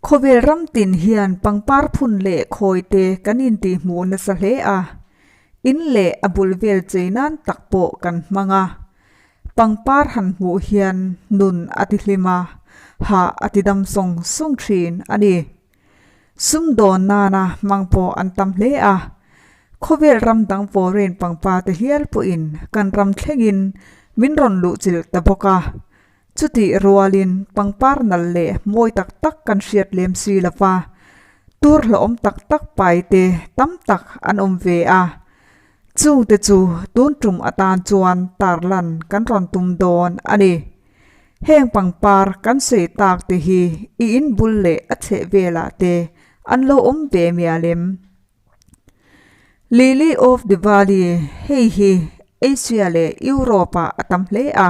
Khawvel ram tin hian pangpar phun leh khawi te kan intihhmuh nasa hle a, in leh a bul vel chei nan tak pawh kan hmang a. Pangpar han hmuh hian nun a ti hlim a, hah a ti dam sawng sawng thin a ni. Sumdawn nana hmang pawh an tam hle a, khawvel ram dang foreign pangpar te hial pawhin kan ram thlengin min rawn luhchilh ta bawk a. Chutih rualin pangpar nal leh mawi tak tak kan hriat lem si lo va, tur hlawhawm tak tak pai te tam tak an awm ve a. Chungte chu tun tum atan chuan tarlan kan rawn tum dawn a ni. Heng pangpar kan sawi tak te hi i in bul leh a chheh velah te an lo awm ve mial em? Lily of the Valley, hei hi Asia leh Europe-ah a tam hle a,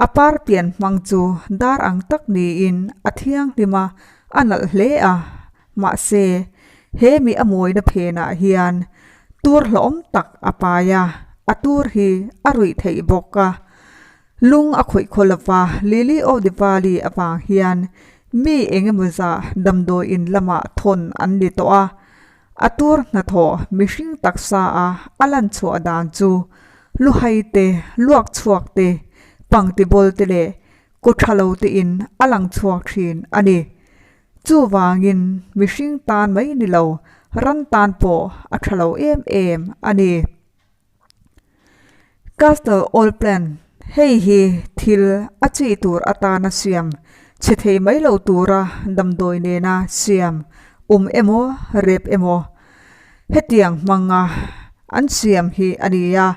a par pian hmang chu dar ang tak niin a thianghlim a, a nalh hle a, mahse he mi a mawina phenah hian tur hlawhawm tak a pai a, a tur hi a ruih theih bawk a. Lung a khawih khaw lova Lily of the Valley avang hian mi eng emaw zah damdawiin lamah thawn an ni tawh a, a tur hnathawh mihring taksa a a lan chhuah dan chu luhai te, luak chhuak te, pangti bawl te leh kaw tha lo te in a lang chhuak thin a ni. Chuvangin mihring tan mai ni lo ran tan pawh a tha lo em em a ni. Castle Oil Plant, Hei hi thil a chi tur atana siam chhe thei mai lo tura damdawi nena siam um emaw rep emaw hetiang hmanga an siam hi a ni a,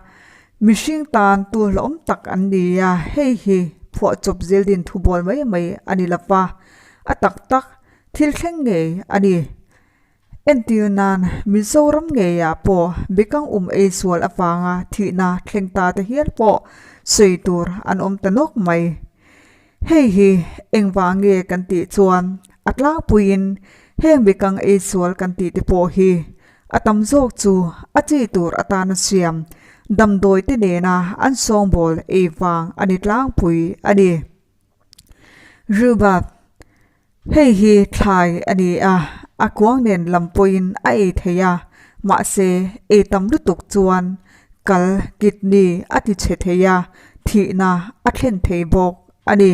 mihring tan tu hlawm tak an ni a, hei hi phuahchawp zeldin thubawl mai mai a ni lova, a tak tak thil thleng ngei a ni. Entir nan, Mizoram ngeiah pawh bekang um ei sual avanga thihna thleng ta te hial pawh sawi tur an awm ta nawk mai. Hei hi engvang nge kan tih chuan a tlangpuiin heng bekang ei sual kan tih te pawh hi a tam zawk chu a chi tur atana siam damdawi te nena an sawngbawl ei vang a ni tlangpui a ni. Rhubarb, Hei hi thlai a ni a, a kuang nen lam pawhin a ei thei a, mahse ei tam lutuk chuan kal, kidney, a ti chhe thei a, thihna a thlen thei bawk a ni.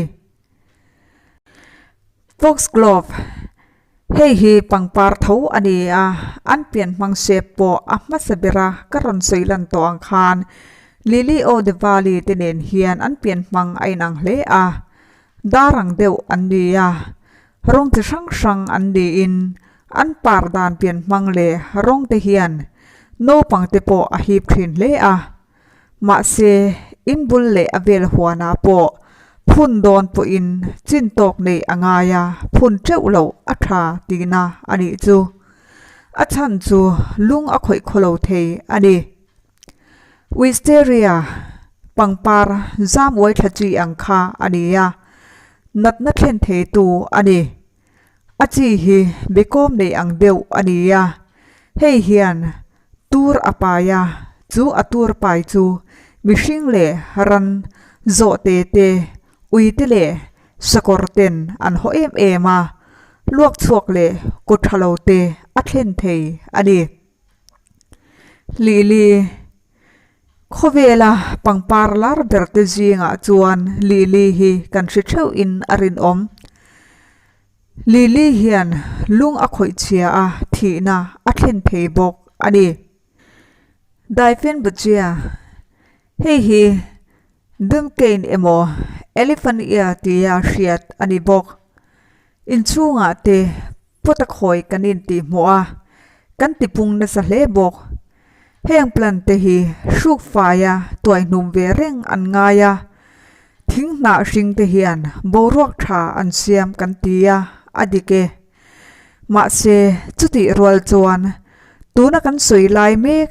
Foxglove, Hei hi pangpar tho a ni a, an pian hmang shape pawh a hmasa bera ka rawn sawi lan tawh ang khan Lily o the Valley te nen hian an pian hmang a inang hle a, Dar ang deuh an ni a, rawng chi hrang hrang an niin an par dan pian hmang leh rawng te hian naupang te pawh a hip thin hle a. Mahse, in bul leh a vel huanah pawh phun dawn pawhin chin tawk neih a ngai a, phun teuh loh a tha tihna a nih chu. A chhan chu lung a khawih khaw lo thei a ni. Wisteria pangpar zam uai thla chi ang kha a ni a, natna thlen theitu a ni. A chi hi bikawm nei ang deuh a ni a, hei hian tur a pai a, chu a tur pai chu mihring leh ran zawhte te, uite leh sakawr ten an haw em em a, luak chhuak leh kaw tha lo te a thlen thei a ni. Lili, Khawvela pangpar lar ber te zingah chuan Lili hi kan hre theuh in a rinawm. Lili hian lung a khawih chhia a, thihna a thlen thei bawk a ni. Dieffenbachia, Hei hi Dumkein emaw Elephant Ear tia hriat a ni bawk. Inchhungah te Pawt a khawi kan intih hmuh a, kan tipung nasa hle bawk. Heng plant te hi hruk faia tuaihnum ve reng an ngai a, thing hnah hring te hian boruak tha an siam kan ti a, a dik e. Mahse, chutih rual chuan tuna kan sawi lai mek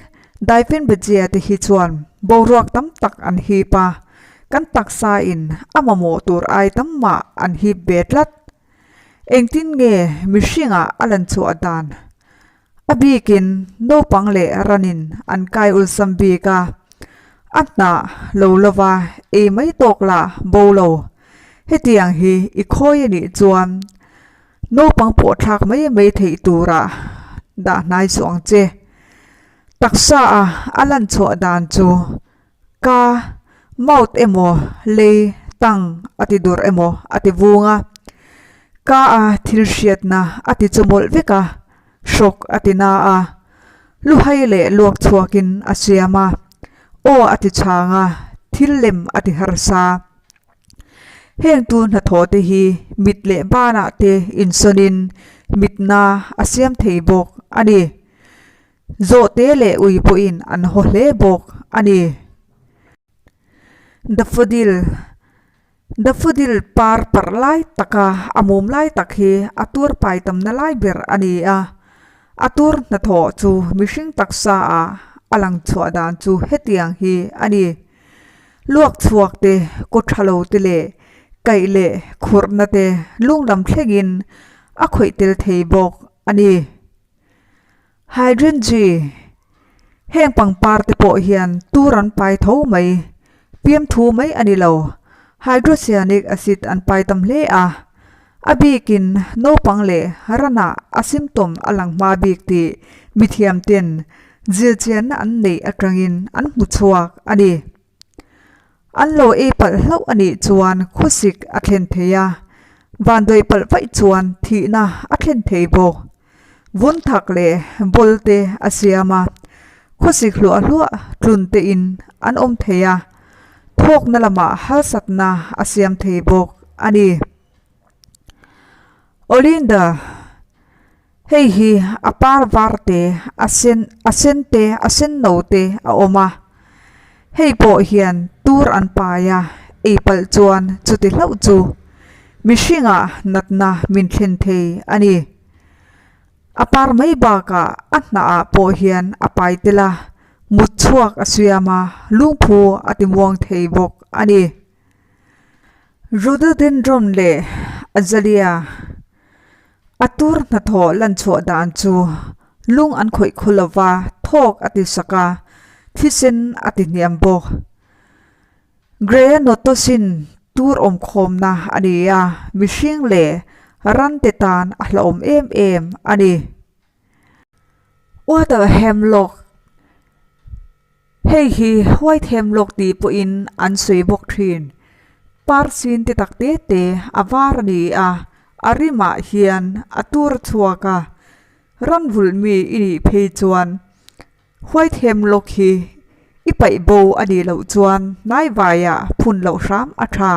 Dieffenbachia te hi chuan boruak tam tak an hip a, kan taksa in a mamawh tur ai tam mah an hip ve tlat. Engtin nge mihringah a lan chhuah dan? A bikin naupang leh ranin an kai ulsam bik a, a hnah lo lova ei mai tawk lah bo lo. Hetiang hi i khawi a nih chuan Naupang pawh thlak mai mai theih turah dah hnai suh ang che. Taksa a a lan chhuah dan chu ka mouth emaw lei tongue a ti dur emaw a ti vung a, ka a thil hriatna a ti chumawlh vek a, hrawk a ti na a, luhai leh luak chhuakin a siam a, aw a ti chhang a, thil lem a ti harsa. Heng tu hnathawh te hi mit leh banah te insawnin mitna a siam thei bawk a ni. Zawhte leh ui pawhin an haw hle bawk a ni. Daffodil Daffodil par parh lai taka a mum lai tak hi a tur pai tamna lai ber a ni a. A tur hnathawh chu mihring taksa ah a lang chhuah dan chu hetiang hi a ni. Luak chhuak te, kaw tha lo te leh kaih leh khurhna te lung lam thlengin a khawih tel thei bawk a ni. Hydrangea, Heng pangpar te pawh hian tur an pai tho mai, piamthu mai a ni lo. Hydrocyanic acid an pai tam hle a, a bikin naupang leh ranah a symptom a lang hma bik tih mithiam ten zirchianna an neih atangin an hmu chhuak a ni. An lo ei palh hlauh a nih chuan khawsik a thlen thei a, vanduai palh vaih chuan thihna a thlen thei bawk. Vun thak leh bawl te a siam a, khawsik hluah hluah tlun te in an awm thei a, thawkna lamah harsatna a siam thei bawk a ni. Olinda. Hei hi a par var te, a sen a sen te, a sen no te a awm a. Hei pawh hian tur an pai a, ei palh chuan chuti hlauh chu mihringah natna min thlen thei a ni. A par mai bakah a hnahah pawh hian a pai tel a, mut chhuak a siam a, lungphu a ti muang thei bawk a ni. Rhododendron leh Azalea. A tur hnathawh lan chhuah dan chu lung an khawih khaw lo va, thawk a ti sak a, thisen a ti hniam bawk. Grayanotoxin tur awmkhawmna a ni a, mihring leh rante tan a hlauhawm em em a ni. Water hemlock. Hei hi white hemlock tih pawhin an sawi bawk thin. Par sin te tak te te a var a ni a, a rimah hian a tur a chhuak a. Ram vulh mi i nih phei chuan white hemlock hi i paih bo a nih loh chuan hnaivaiah phun loh hram a tha.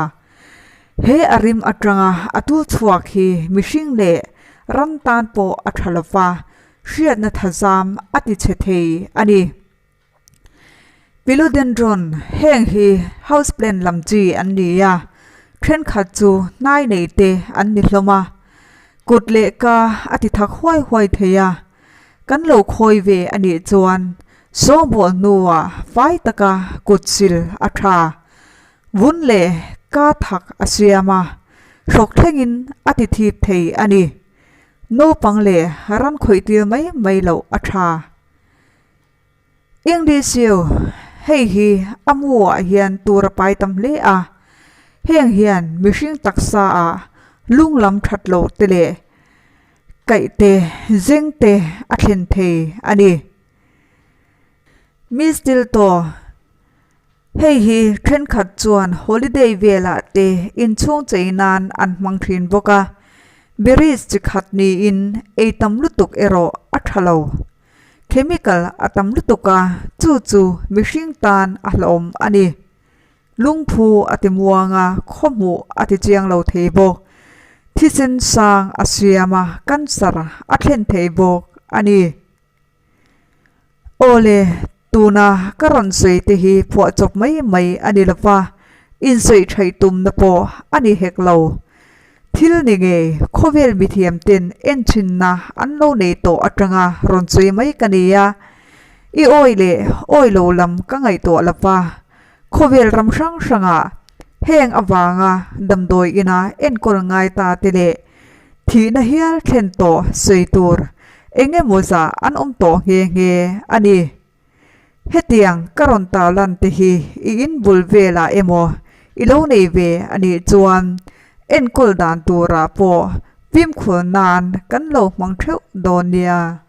He a rim atanga a tur chhuak hi mihring leh ram tan pawh a tha lova, hriatna thazam a ti chhe thei a ni. Philodendron, heng hi house plant lam chi an ni a, thenkhat chu hnai nei te an ni hlawm a, kut leh ka a ti thak huai huai thei a, kan lo khawi ve a nih chuan sawngbawl hnuah fai taka kut sil a tha, vun leh ka thak a siam a, hrawk thlengin a ti thip thei a ni. Naupang leh ran khawih tir mai mai loh a tha. English U, Hei hi a mu ah hian tur a pai tam hle a, heng hian mihring taksa ah lung lam that lo te leh kaih te zeng te a thlen thei a ni. Mistletoe, Hei hi thenkhat chuan holiday velah te inchhung chei nan an hmang thin bawk a, berries chi khat niin ei tam lutuk erawh a tha lo. Chemical a tam lutuk a, chu chu mihring tan a hlauhawm a ni. Lungphu a ti muang a, khawhmuh a ti chiang lo thei bawk. Thisen sang a siam a, cancer a thlen thei bawk a ni. Awle, tuna ka rawn sawi te hi phuahchawp mai mai a ni lova, insawi thaih tumna pawh a ni hek lo. Thil ni ngei, khawvel mithiam ten enchinna an lo nei tawh atanga rawn sawi mai ka ni a, i awi leh awi lo lam ka ngaihtuah lova, khawvel ram hrang hrangah heng avanga damdawi ina enkawl ngai ta te leh Thihna hial thlen tawh sawi tur eng emaw zah an awm tawh nghe nghe a ni. Hetiang ka rawn tarlan te hi i inbul velah emaw i lo nei ve a nih chuan enkawl dan turah pawh Fimkhur nan kan lo hmang theuh dawn nia.